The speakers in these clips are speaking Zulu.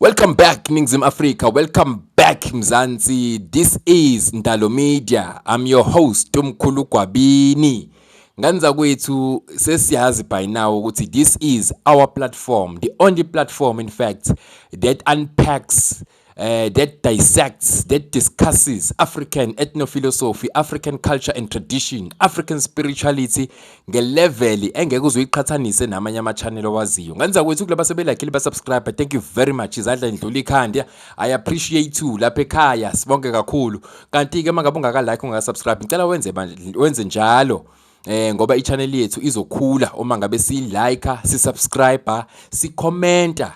Welcome back, Ningizimu Africa. Welcome back, Mzansi. This is Ndalo Media. I'm your host, Umkhulu Gwabini. Ngane zakwethu, sesiyazi by now ukuthi this is our platform, the only platform, in fact, that unpacks, that dissects, that discusses African ethnophilosophy, African culture and tradition, African spirituality nge-level engeke uzuyiqhathanise namanye ama-channel owaziyo. Ngane zakwethu, kulaba sebelakile, ba-subscribe, thank you very much. Izandla ndlula ikhanda. I appreciate you lapha ekhaya. Sibonge kakhulu. Kanti-ke uma ngabe ungaka-like, ungaka-subscribe, ngicela wenze manje, wenze njalo. Ngoba i-channel yethu izokhula uma ngabe si-like, si-subscribe, si-commenta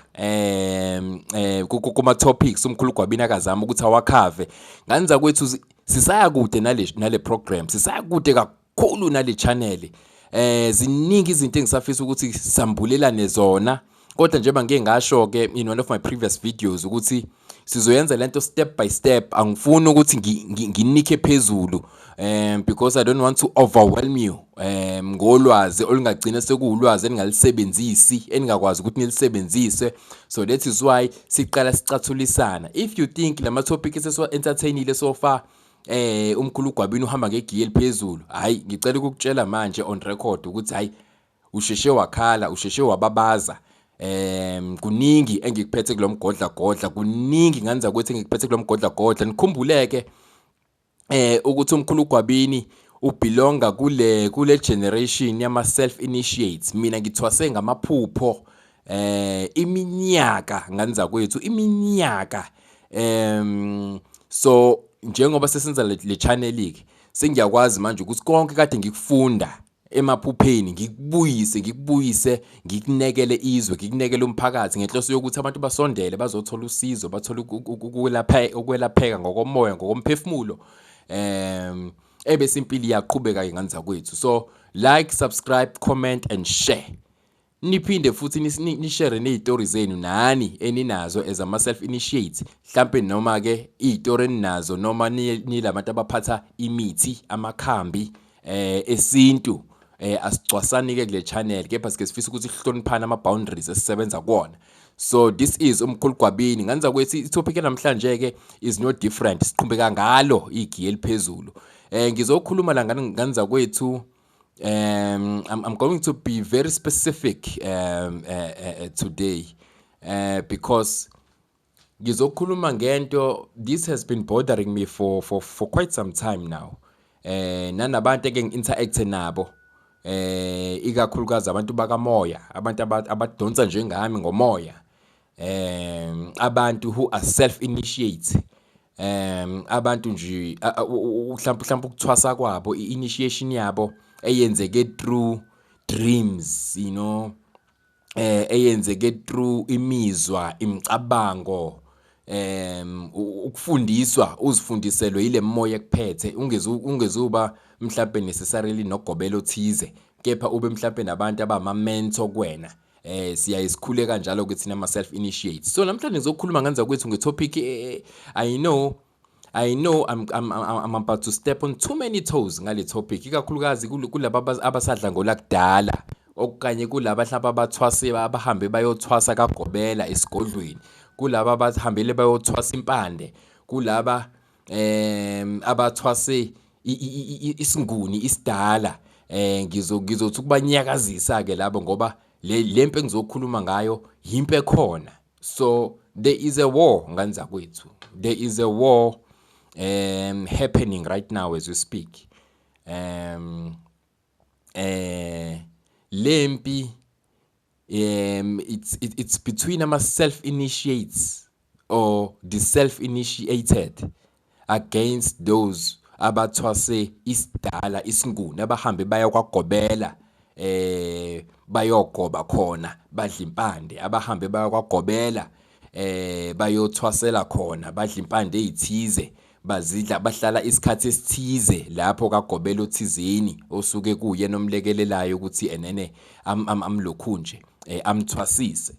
kuma topics umkhulu Gwabini akazama ukuthi awakhave. Ngane zakwethu, sisaya kude nale program, sisaya kude kakhulu nale channel. Ziningi izinto engisafisa ukuthi sambulelane zona, kodwa njengoba ngike ngasho ke in one of my previous videos ukuthi sizoyenza lento step by step. Angifuni ukuthi nginike phezulu because I don't want to overwhelm you ngolwazi olungagcina sekuwulwazi eningalisebenzisi, eningakwazi ukuthi nilisebenzise. So that is why siqala sicathulisana. If you think lama topic esesiwa entertainile so far, umkhulu Gwabini uhamba ngegiye eliphezulu, hayi, ngicela ukukutshela manje on record ukuthi hayi, usheshe wakhala, usheshe wababaza. Kuningi engikuphethe kulomgodla godla, kuningi, ngane zakwethu, engikuphethe kulomgodla godla. Nikhumbuleke ukuthi umkhulu Gwabini ubelonga kule generation yama self initiates. Mina ngithwase ngamaphupho iminyaka, ngane zakwethu, iminyaka. So njengoba sesenza le channel ke, sengiyakwazi manje ukuthi konke kade ngikufunda emaphupheni ngikubuyise, ngikunekele izwe, ngikunekele umphakathi, ngenhloso yokuthi abantu basondele bazothola usizo, bathole ukwelapheka ngokomoya, ngokomphefumulo, ebese impilo iyaqhubeka-ke, ngane zakwethu. So like, subscribe, comment and share. Niphinde futhi nishare ney'tori zenu nani eninazo as ama-self initiates mhlampe, noma-ke iy'tori eninazo, noma nilabantu abaphatha imithi, amakhambi esintu. Asicwasani-ke kule channel, kepha sike sifisa ukuthi sihloniphane ama-boundaries esisebenza kuwona. So this is umkhulu Gwabini, ngane zakwethu. I-topic namhlanje-ke is no different, siqhubeka ngalo igiye eliphezulu. Ngizokhuluma la, ngane zakwethu. I'm going to be very specific today because ngizokhuluma ngento this has been bothering me for quite some time now, nanabantu eke ngi-interact nabo, ikakhulukazi abantu bakamoya, abantu abadonsa njengami ngomoya, abantu who are self initiate, abantu nje mhlawumbe ukuthwasa kwabo, i-initiation yabo eyenzeke through dreams, eyenzeke through imizwa, imicabango, ukufundiswa uzifundiselwe ile moya ekuphethe, ungezuba mhlawumbe necessarily nogobelo othize, kepha ube mhlawumbe nabantu abama mentor kuwena. Siyaye sikhule kanjalo ukuthi thina ama self initiates. So namhlanje ngizokhuluma, ngane zakwethu, nge-topic. I know I'm about to step on too many toes ngale topic, ikakhulukazi kulaba abasadla ngolakudala, okanye kulaba mhlawumbe abathwase, abahambe bayothwasa kagobela esigodlweni, kulaba abahambele bayothwasa impande, kulaba abathwase isinguni isidala. Ngizothi ukubanyakazisa ke labo, ngoba le lempi engizokhuluma ngayo yimpi ekhona. So there is a war, ngane zakwethu. There is a war happening right now as we speak. Lempi it's between ama self initiates or the self initiated against those abathwase isidala, isinguni, abahambe baya kwagobela bayogoba khona, badla impande, abahambe baya kwagobela bayothwasela khona, badla impande ezithize, bazidla, bahlala isikhathi esithize lapho kagobela othizeni osuke kuyena omlekelelayo ukuthi enene amlokhu nje amthwasise.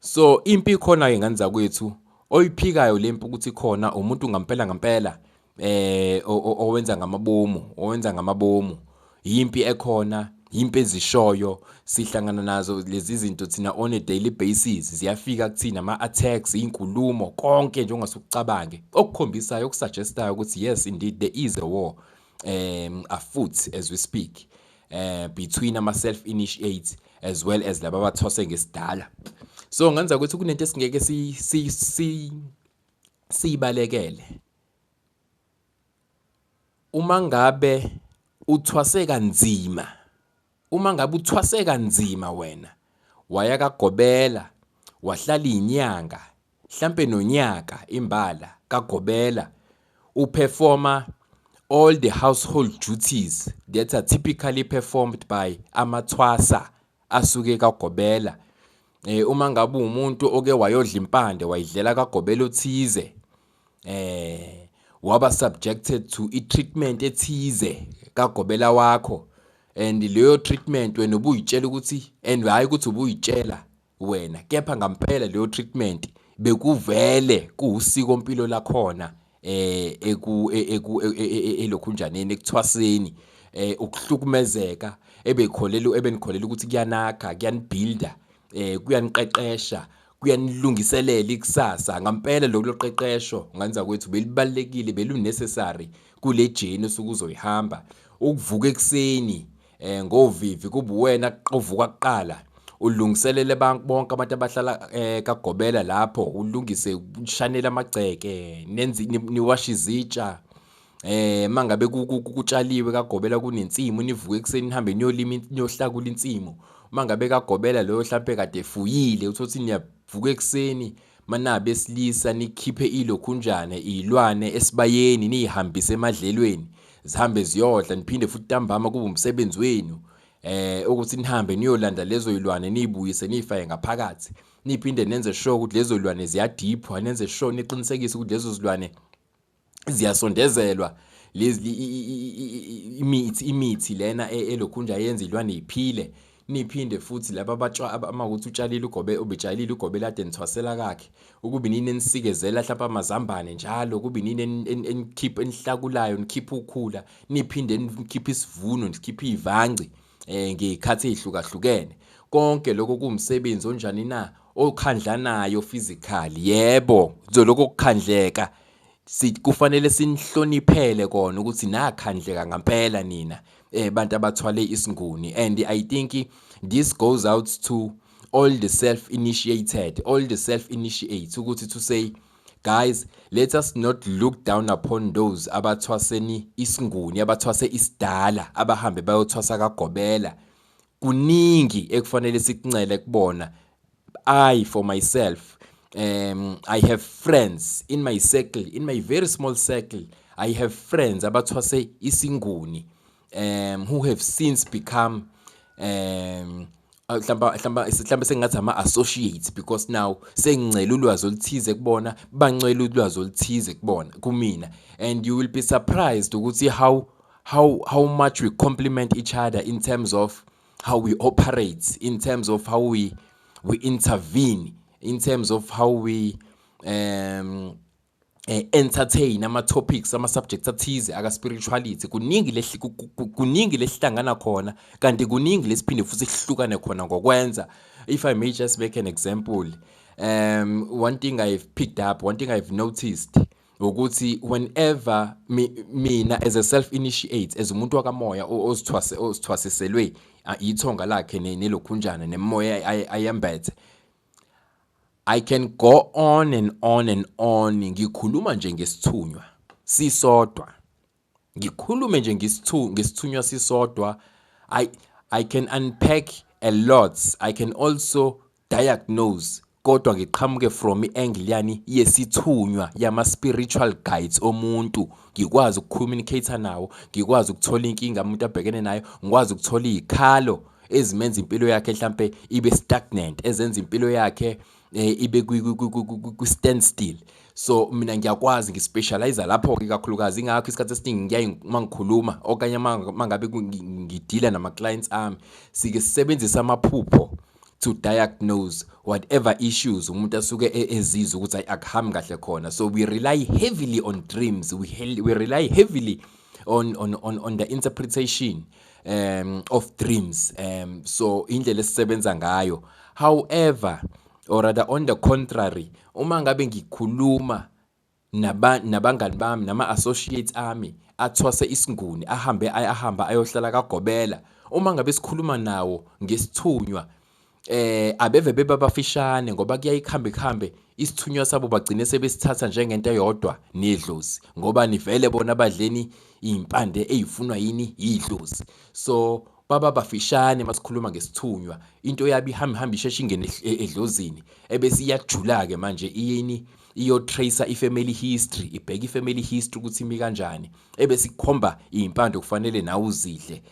So impi ikhona ke, ngane zakwethu. Oyiphikayo lempi ukuthi khona, umuntu ngampela ngampela owenza ngamabomu, owenza ngamabomu. Impi ekhona, Impi ezishoyo sihlangana nazo lezi zinto thina on a daily basis, ziyafika kuthina ama-attacks, iy'nkulumo, konke nje ongasukucabange okukhombisayo, okusuggestayo ukuthi yes, indeed there is a war afoot as we speak between ama-self initiates as well as laba abathwase ngesidala. So ngenza ukuthi kunento esingeke si si si siyibalekele. Uma ngabe uthwase kanzima, uma ngabe uthwase kanzima wena, waya kagobela, wahlala inyanga, mhlampe nonyaka imbala kagobela, uperforma all the household duties that are typically performed by amathwasa asuke kagobela. Uma ngabe umuntu oke wayodla impande, wayidlela kagobela othize, waba subjected to i-treatment ethize kagobela wakho, and leyo treatment wena ubuyitshela ukuthi, and hayi ukuthi ubuyitshela wena, kepha ngampela leyo treatment bekuvele kuwusiko mpilo lakhona eku eku elokhunjaneni, ekuthwaseni, ukuhlukumezeka ebekholelwa, ebenikholela ukuthi kuyanakha, kuyanibuilda, kuyaniqeqesha, kuyanilungiselela ikusasa. Ngampela lokho loqeqesho nganza kwethu belibalekile, belu necessary kule journey osuke uzoyihamba. Ukuvuka ekuseni ngovivi, kube uwena ovuka kuqala, ulungiselele bonke abantu abahlala kagobela lapho, ulungise, ushanele amagceke, nenze, niwashe izitsha. Mangabe kutshaliwe kagobela, kunensimu, nivuke ekuseni nihambe niyolima, niyohlakula insimu. Mangabe kagobela loyo hlampe kade efuyile, uthothi niyavuka ekuseni manabesilisa, nikhiphe ilokhunjane, iy'lwane esibayeni, niyihambise emadlelweni, zihambe ziyodla. Niphinde futhi ntambama kube umsebenzi wenu ukuthi nihambe niyolanda lezo yilwane, niyibuyise, niyifake ngaphakathi, niphinde nenze sure ukuthi lezo zilwane ziyadiphwa, nenze sure, niqinisekise ukuthi lezo zilwane ziyasondezelwa lezi imithi lena elokhunja yenza ilwane iphile. Niphinde futhi laba abatshwa, uma ukuthi utshalile ugobe, ubetshalile ugobe lade nithwasela kakhe, ukube nini enisikezela mhlawumbe amazambane njalo, kube nini enikhipha, enihlakulayo, nikhipha ukhula, niphinde nikhiphe isivuno, nikhiphe ivanci ngey'khathi ey'hlukahlukene. Konke lokho kuwumsebenzi onjani na? Okhandlanayo physically, yebo. So lokho kukhandleka kufanele sinihloniphele kona ukuthi nakhandleka ngampela nina bantu abathwale isinguni. And I think this goes out to all the self initiated, all the self initiates, ukuthi to say, guys, let us not look down upon those abathwaseni isinguni, abathwase isidala, abahambe bayothwasa kagobela. Kuningi ekufanele sikuncele kubona. I for myself, I have friends in my circle, in my very small circle, I have friends abathwase isinguni who have since become mhlawumbe sengathi ama associates, because now sengincela ulwazi oluthize kubona, bancela ulwazi oluthize kubona kumina, and you will be surprised ukuthi how much we complement each other in terms of how we operate, in terms of how we intervene, in terms of how we entertain ama topics, ama subjects athize aka spirituality. Kuningi lesihlangana khona, kanti kuningi lesiphinde futhi sihlukane khona ngokwenza. If I may just make an example, one thing I've picked up, one thing I've noticed ukuthi whenever mina as a self initiate, as umuntu wakamoya ozithwase, ozithwasiselwe ithonga lakhe nelokhunjana nemoya ayambethe, I can go on and on and on ngikhuluma nje ngesithunywa sisodwa, ngikhulume nje ngesithunywa sisodwa. I can unpack a lot, I can also diagnose, kodwa ngiqhamuke from i-angle yani yesithunywa, yama spiritual guides omuntu, ngikwazi ukucommunicate nawo, ngikwazi ukuthola inkinga umuntu abhekene nayo, ngikwazi ukuthola izikhalo ezimenza impilo yakhe mhlambe ibe stagnant, ezenza impilo yakhe ibe ku standstill. So mina ngiyakwazi, ngispecialize lapho ke kakhulukazi. Ingakho isikhathi esiningi ngiyaye mangikhuluma okanye mangabe ngidila nama clients ami, sike sisebenzise amaphupho to diagnose whatever issues umuntu asuke ezizwa ukuthi akuhambi kahle khona. So we rely heavily on dreams, we rely heavily on the interpretation. of dreams. So indlela esisebenza ngayo, however, or rather on the contrary, uma ngabe ngikhuluma nabangani bami nama-associates ami athwase isiNguni, ahambe ahamba ayohlala kaGobela, uma ngabe sikhuluma nawo ngesithunywa, abeve beba bafishane ngoba kuyaye kuhambe kuhambe isithunywa sabo bagcine sebesithatha njengento eyodwa nedlozi, ngoba nivele bona badleni iy'mpande ey'funwa yini yidlozi. So baba bafishane masikhuluma ngesithunywa, into yabo ihambe ihambe isheshe ingene edlozini, ebese iyajula-ke manje iyini, iyo-tracer i-family history, ibheke i-family history ukuthi imi kanjani, ebese ikhomba iy'mpande okufanele nawe uzidle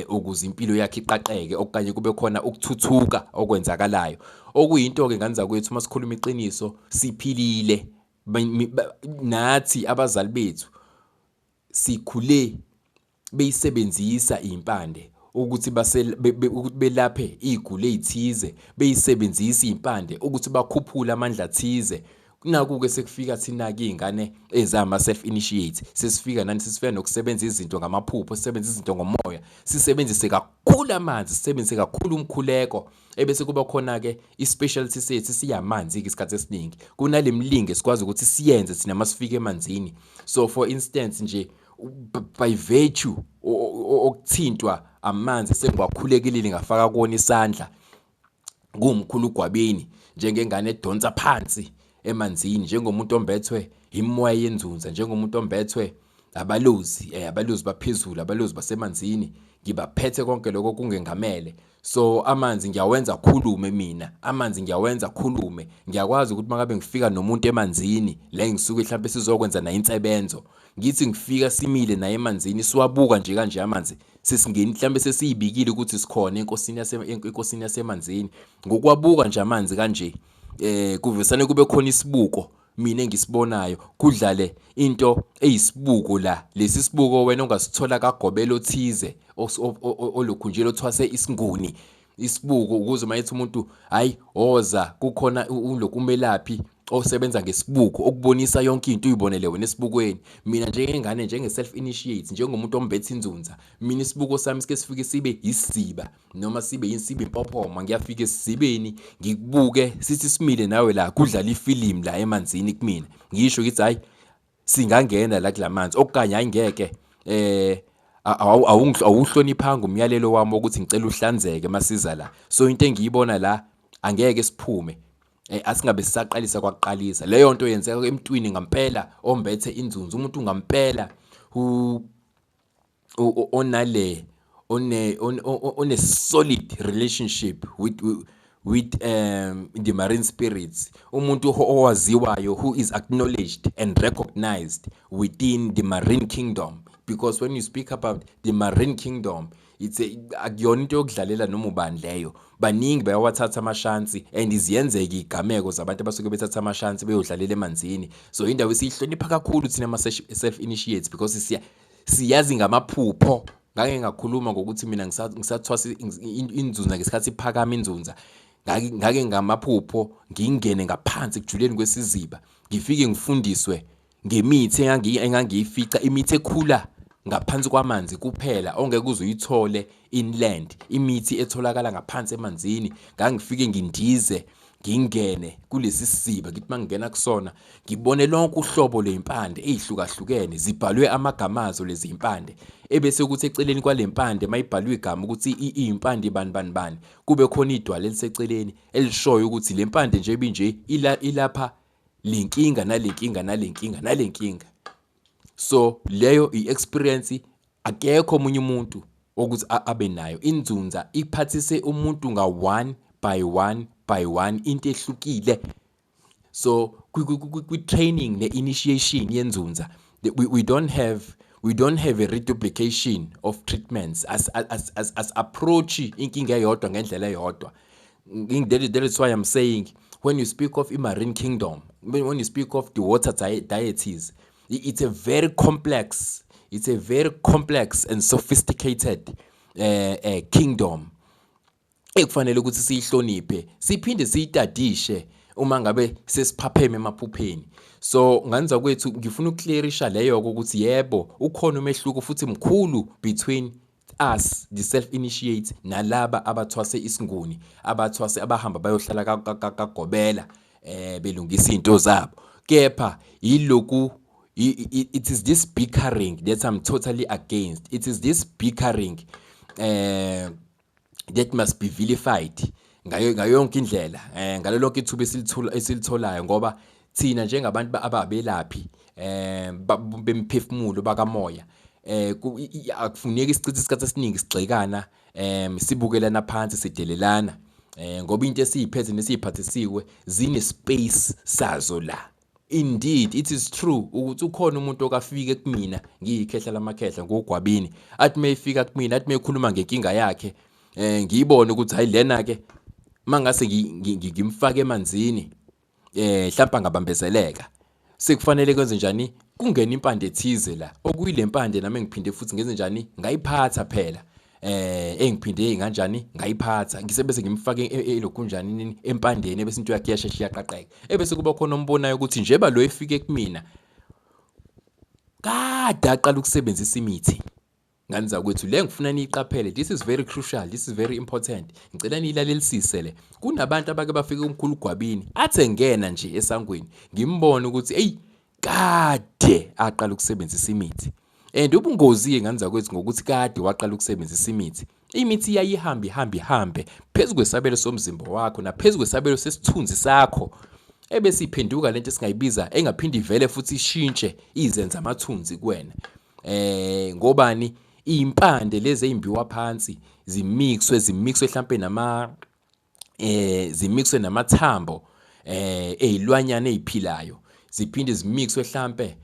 ukuze impilo yakhe iqaqeke okanye kube khona ukuthuthuka okwenzakalayo. Okuyinto-ke ngane zakwethu, uma sikhuluma iqiniso, siphilile nathi abazali bethu sikhule beyisebenzisa iy'mpande ukuthi ukuthi belaphe iy'guli ey'thize, beyisebenzisa iy'mpande ukuthi bakhuphule amandla athize. Naku-ke sekufika thina-ke iy'ngane ezama-self initiate, sesifika nani, sesifika nokusebenza izinto ngamaphupho, sisebenzise izinto ngomoya, sisebenzise kakhulu amanzi, sisebenzise kakhulu umkhuleko, ebese kuba khona-ke i-specialty sethu siyamanzi-ke isikhathi esiningi. Kunale mlingo esikwazi ukuthi siyenze thina masifika emanzini. So for instance nje, by virtue okuthintwa amanzi sengiwakhulekelile ngafaka kuwona isandla, kuwumkhulu ugwabini njengengane edonsa phansi emanzini, njengomuntu ombethwe imoya yenzunza, njengomuntu ombethwe abalozi, abalozi baphezulu, abalozi basemanzini, ngibaphethe konke lokho kungengamele. So amanzi ngiyawenza khulume mina, amanzi ngiyawenza khulume. Ngiyakwazi ukuthi mangabe ngifika nomuntu emanzini la engisuke mhlawumbe sizokwenza naye insebenzo, ngithi ngifika simile naye emanzini, siwabuka nje kanje amanzi, sesingeni mhlawumbe sesiyibikile ukuthi sikhona enkosini yase enkosini yasemanzini. Ngokwabuka nje amanzi kanje, kuvesane kube khona isibuko mina engisibonayo, kudlale into eyisibuko la, lesi sibuko wena ongasithola kagobela othize olokhu nje lothwase isiNguni, isibuko ukuze mayethi umuntu hayi woza, kukhona ulokhu umelaphi osebenza ngesibuko okubonisa yonke into uyibonele wena esibukweni. Mina njengengane, njenge-self initiate, njengomuntu ombethe inzunza, mina isibuko sami sike sifike sibe isiziba noma sibe insibe impophoma. Ngiyafika esizibeni ngikubuke, sithi simile nawe la, kudlala ifilimu la emanzini kumina, ngisho ngithi hayi singangena la kulamanzi, okanye hayi ngeke, awuhloniphanga umyalelo wami wokuthi ngicela uhlanzeke masiza la. So into engiyibona la, angeke siphume, asingabe sisaqalisa kwakuqalisa. Leyo nto yenzeka emntwini ngampela ombethe inzunzu, umuntu ngampela onale one one solid relationship with the marine spirits, umuntu owaziwayo, who is acknowledged and recognized within the marine kingdom, because when you speak about the marine kingdom, it's a akuyona into yokudlalela noma ubani leyo. Baningi bayawathatha amashansi and ziyenzeka igameko zabantu abasuke bethatha amashansi beyodlalela emanzini. So indawo esiyihlonipha kakhulu thina ama-self initiates, because siya siyazi ngamaphupho. Ngake ngakhuluma ngokuthi mina ngisathwasa inzunza ngesikhathi iphakama inzunza, ngake ngamaphupho ngingene ngaphansi ekujuleni kwesiziba, ngifike ngifundiswe ngemithi engangiyifica, imithi ekhula ngaphansi kwamanzi kuphela ongeke uze uyithole inland, imithi etholakala ngaphansi emanzini. Ngangifike ngindize ngingene kulesi siziba, ngithi mangingena kusona ngibone lonke uhlobo lwey'mpande ey'hlukahlukene zibhalwe amagama azo lezi mpande, ebese kuthi eceleni kwale mpande mayibhalwe igama ukuthi iy'mpande bani bani bani, kube khona idwala eliseceleni elishoyo ukuthi le mpande nje ebinje ilapha le nkinga nale nkinga nale nkinga nale nkinga. So leyo i-experience akekho omunye umuntu ukuthi abe nayo. Inzunza iphathise umuntu nga-one by one by one into ehlukile. So kwi-training ne-initiation yenzunza, we don't have a reduplication of treatments as approach inkinga eyodwa ngendlela eyodwa. That is why I'm saying, when you speak of i-marine kingdom, when you speak of the water deities, it's a very complex and sophisticated kingdom ekufanele ukuthi siyihloniphe, siphinde siyitadishe uma ngabe sesiphapheme emaphupheni. So ngane zakwethu, ngifuna ukuclearisha leyo ukuthi yebo, ukhona umehluko futhi mkhulu between us the self initiates nalaba abathwase isinguni, abathwase abahamba bayohlala kagobela belungisa izinto zabo. Kepha yiloku, it is this bickering that I'm totally against. It is this bickering that must be vilified ngayo yonke indlela, ngalo lonke ithuba esilitholayo, ngoba thina njengabantu ababelaphi bemphefumulo bakamoya, akufuneki sichithe isikhathi esiningi sigxekana, sibukelana phansi, sidelelana, ngoba into esiyiphethe nesiyiphathisiwe zine space sazo la. Indeed it is true ukuthi ukhona umuntu okafike kumina ngiyikhehla lamakhehla ngogwabini, athi mayefika kumina, athi mayekhuluma ngenkinga yakhe, ngiyibone ukuthi hayi lena ke mangase ngimfake emanzini, mhlawumbe angabambezeleka. Sekufanele kwenze njani? Kungena impande ethize la, okuyile mpande nami ngiphinde futhi ngenze njani? Ngayiphatha phela. Engiphinde kanjani? Ngayiphatha. Ngisebese ngimfake elokhunjani nini empandeni, ebese into yakhe iyashesha iyaqaqeka. Ebese kuba khona ombonayo ukuthi njeba lo efike kumina kade aqala ukusebenzisa imithi. Ngane zakwethu, le ngifuna niyiqaphele, this is very crucial, this is very important, ngicela niyilalelisise le. Kunabantu abake bafike kumkhulu Gwabini, athi engena nje esangweni ngimbone ukuthi eyi kade aqala ukusebenzisa imithi. And ubungozi-ke ngane zakwethu ngokuthi kade waqala ukusebenzisa imithi, imithi iyayihambe ihambe ihambe phezu kwesabelo somzimba wakho naphezu kwesabelo sesithunzi sakho, ebese iphenduka lento esingayibiza engaphinde ivele futhi ishintshe izenze amathunzi kuwena. Ngobani? Impande lezi ezimbiwa phansi zimixwe mhlambe nama zimixwe namathambo ezilwanyana eziphilayo, ziphinde zimixwe mhlambe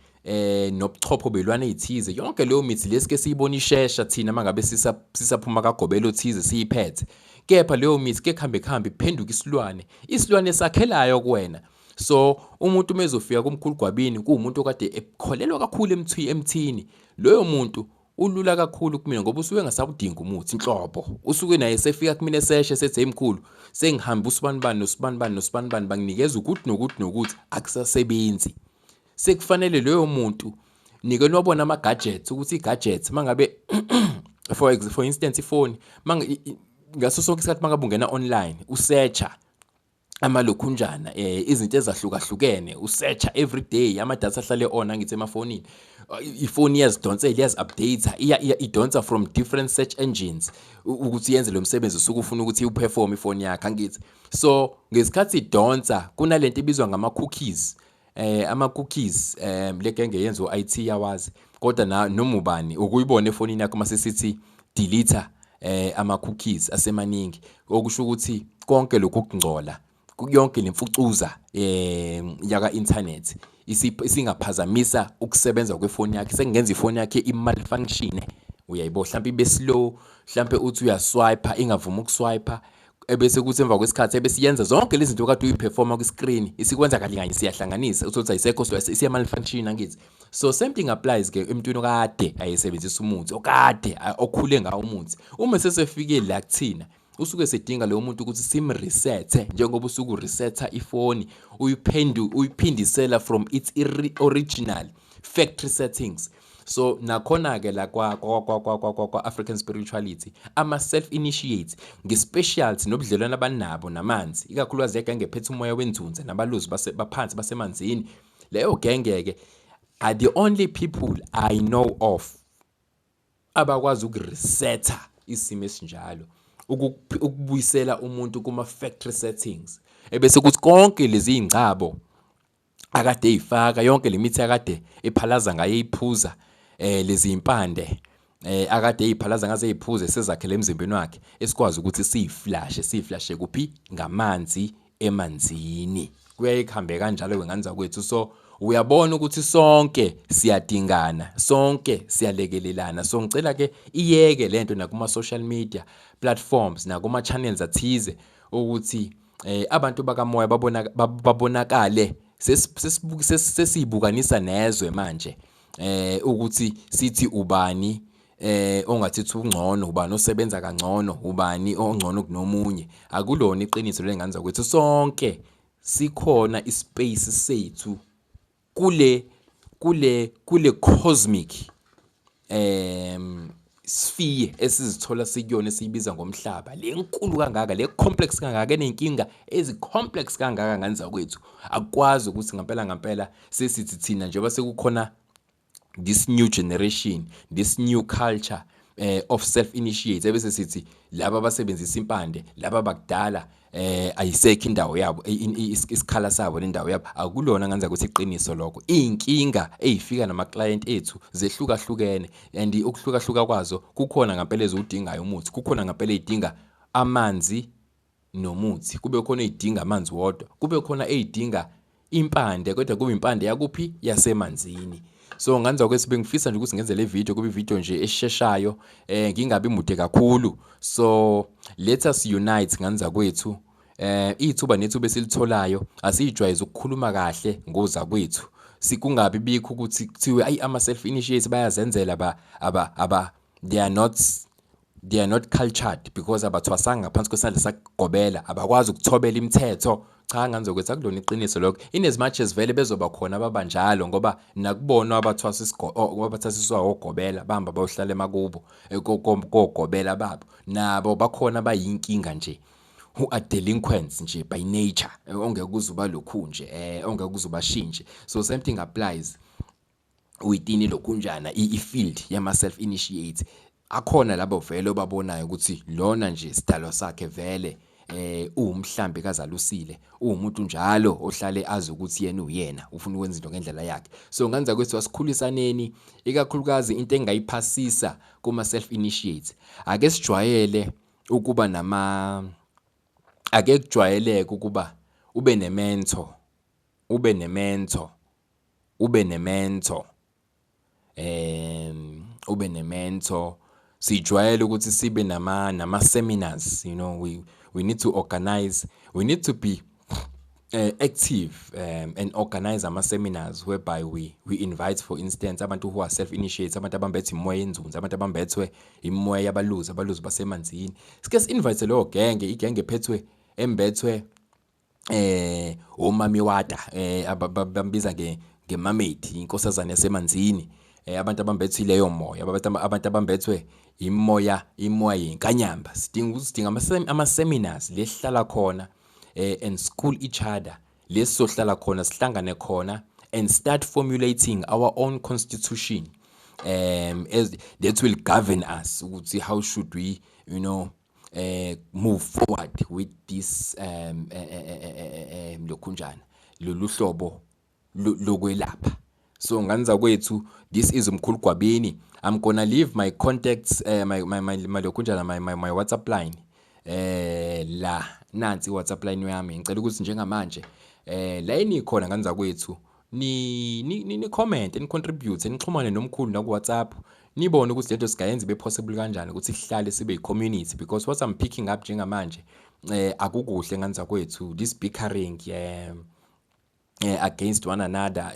nobuchopho belwane ezithize. Yonke leyo mithi lesike siyibona ishesha thina mangabe sisaphuma kagobelo thize siyiphethe, kepha leyo mithi ke kuhambe kuhambe iphenduka isilwane, isilwane sakhelayo kuwena. So umuntu uma ezofika kumkhulu Gwabini kuwumuntu okade ekholelwa kakhulu emthini, loyo muntu ulula kakhulu kumina ngoba usuke engasawudingi umuthi inhlobo. Usuke naye sefika kumina eseshe sethi hey mkhulu, sengihambe usibanibani nosibanibani nosibanibani banginikeza ukuthi nokuthi nokuthi, akusasebenzi. Sekufanele loyo muntu nike niwabona ama-gadgets, ukuthi i-gadgets mangabe for instance ifoni ngaso sonke isikhathi mangabe ungena online usearcha amalokhunjana, izinto ezahlukahlukene, usearcha every day, ama-data ahlale on angithi emafonini, ifoni iyazidonsela, iyazi-update, idonsa from different search engines ukuthi yenze lo msebenzi usuke ufuna ukuthi iwuperform ifoni yakho angithi. So ngesikhathi idonsa kunalento ebizwa ngama-cookies, ama-cookies, le genge yenza u-IT yawazi, kodwa noma ubani ukuyibona efonini yakho mase sithi delete ama-cookies asemaningi, okusho ukuthi konke lokhu kungcola, yonke lemfucuza yaka internet isingaphazamisa ukusebenza kwefoni yakhe, sekungenza ifoni yakhe i-malfunction. Uyayibo, mhlawumbe ibe slow, mhlawumbe uthi uyaswipe ingavumi ukuswipe, ebese kuthi emva kwesikhathi ebese yenza zonke lezi zinto kade uyiperforma kwi-screen, isikwenza kahle kanye siyahlanganisa, uthole ukuthi ayisekho, isiya malfunction angithi. So same thing applies ke emntwini okade ayesebenzisa umuthi, okade okhule ngawo umuthi. Uma sesefike la kuthina, usuke sedinga loyo muntu ukuthi simresethe, njengoba usuke uresetha ifoni, uyiphindisela from its original factory settings. So nakhona ke la kwa African spirituality, ama self initiates nge-specialty nobudlelwano abanabo namanzi, ikakhulukazi egenge ephethe umoya wenzunza nabalozi baphansi basemanzini, leyo genge ke are the only people I know of abakwazi ukuresetha isimo esinjalo, ukubuyisela umuntu kuma factory settings, ebese kuthi konke lezi ingcabo akade eyifaka, yonke lemithi akade ephalaza ngayo eyiphuza, lezi impande akade eyiphalaza ngaze eyiphuze sezakhele emzimbeni wakhe, esikwazi ukuthi siyiflashe, siyiflashe kuphi? Ngamanzi emanzini. Kuyaye kuhambe kanjalo ngane zakwethu. So uyabona ukuthi sonke siyadingana, sonke siyalekelelana. So ngicela ke iyeke lento nakuma social media platforms nakuma channels athize ukuthi abantu bakamoya babonakale sesibukanisa nezwe manje, ukuthi sithi ubani ongathi ungcono, ubani osebenza kangcono, ubani ongcono kunomunye. Akulona iqiniso lengane zakwethu, sonke sikhona ispace sethu kule cosmic sphere esizithola sikuyona esiyibiza ngomhlaba, le nkulu kangaka, le complex kangaka, eney'nkinga ezi-complex kangaka ngane zakwethu, akukwazi ukuthi ngampela ngampela sesithi thina njengoba sekukhona this new generation, this new culture of self initiate, ebese sithi laba abasebenzisa impande, laba bakudala, ayisekho indawo yabo, isikhala sabo nendawo yabo akulona. Ngenza ukuthi iqiniso lokho, iy'nkinga ey'fika nama-client ethu zehlukahlukene, and ukuhlukahluka kwazo kukhona ngempela eziwudingayo umuthi, kukhona ngempela ey'dinga amanzi nomuthi, kube khona ey'dinga amanzi wodwa, kube khona ey'dinga impande, kodwa kube impande yakuphi? Yasemanzini. So nganza kwesi bengifisa nje ukuthi ngenze le video, kube video nje esheshayo, ngingabi mude kakhulu. So let us unite, nganza kwethu. Ithuba nethuba esilitholayo, asijwayeze ukukhuluma kahle ngoza kwethu, sikungabi bikho ukuthi kuthiwe ayi, ama self initiates bayazenzela, ba aba aba they are not cultured because abathwasanga ngaphansi kwesandla sakugobela, abakwazi ukuthobela imithetho. Cha, nganzokuthi akulona iqiniso lokho, in as much as vele bezoba khona ababanjalo, ngoba nakubona abathwasiswa ogobela bahamba bayohlala emakubo kogobela babo, nabo bakhona bayinkinga nje, who are delinquents nje by nature, ongeke uze ubalokhu nje, ongeke uze ubashintshe. So same thing applies within lokhunjana i-field yama self initiate. Akhona labo vele obabonayo ukuthi lona nje sidalwa sakhe vele uwumhlambi kazalusile, uwumuntu njalo ohlale azi ukuthi yena uyena, ufuna ukwenza into ngendlela yakhe. So nganza kwethu, asikhulisaneni, ikakhulukazi into engayiphasisa kuma self initiates, ake sijwayele ukuba nama ake kujwayeleke ukuba ube ne-mentor, ube ne-mentor, ube ne-mentor, ube ne-mentor. Sijwayele ukuthi sibe nama seminars. We need to organize, we need to be active and organize ama seminars whereby we invite, for instance, abantu who are self initiates, abantu abambethe imoya yenzunzu, abantu abambethwe imoya yabaluzi, abaluzi basemanzini. Sike si-invite leyo genge, igenge ephethwe, embethwe omami wata, bambiza nge-mermaid, inkosazane yasemanzini, abantu abambethwe leyo moya, abantu abambethwe imoya, imoya yenkanyamba. Sidinga ama seminars lesihlala khona and school each other, lesizohlala khona, sihlangane khona and start formulating our own constitution as that will govern us ukuthi how should we move forward with this lokhunjana, lolu hlobo lokwelapha. So nganza kwethu, this is Umkhulu Gwabini. I'm gonna leave my contacts, my lokhunjana, my WhatsApp line la. Nansi WhatsApp line yami. Ngicela ukuthi njengamanje la enikhona, nganza kwethu, ni comment, ni contribute, nixhumane nomkhulu na ku WhatsApp, nibone ukuthi lento singayenza ibe possible kanjani, ukuthi sihlale sibe i-community, because what I'm picking up njengamanje akukuhle, nganza kwethu. This bickering against one another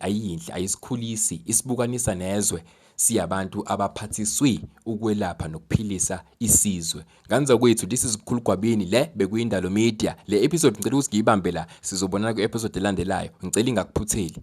ayinhle, ayisikhulisi, isibukanisa nezwe siyabantu abaphathiswe ukwelapha nokuphilisa isizwe. Nganza kwethu, this is Mkhulu Gwabini, le bekuyindalo media. Le episode ngicela ukuthi ngiyibambe la, sizobonana ku episode elandelayo. Ngicela ingakuphutheli.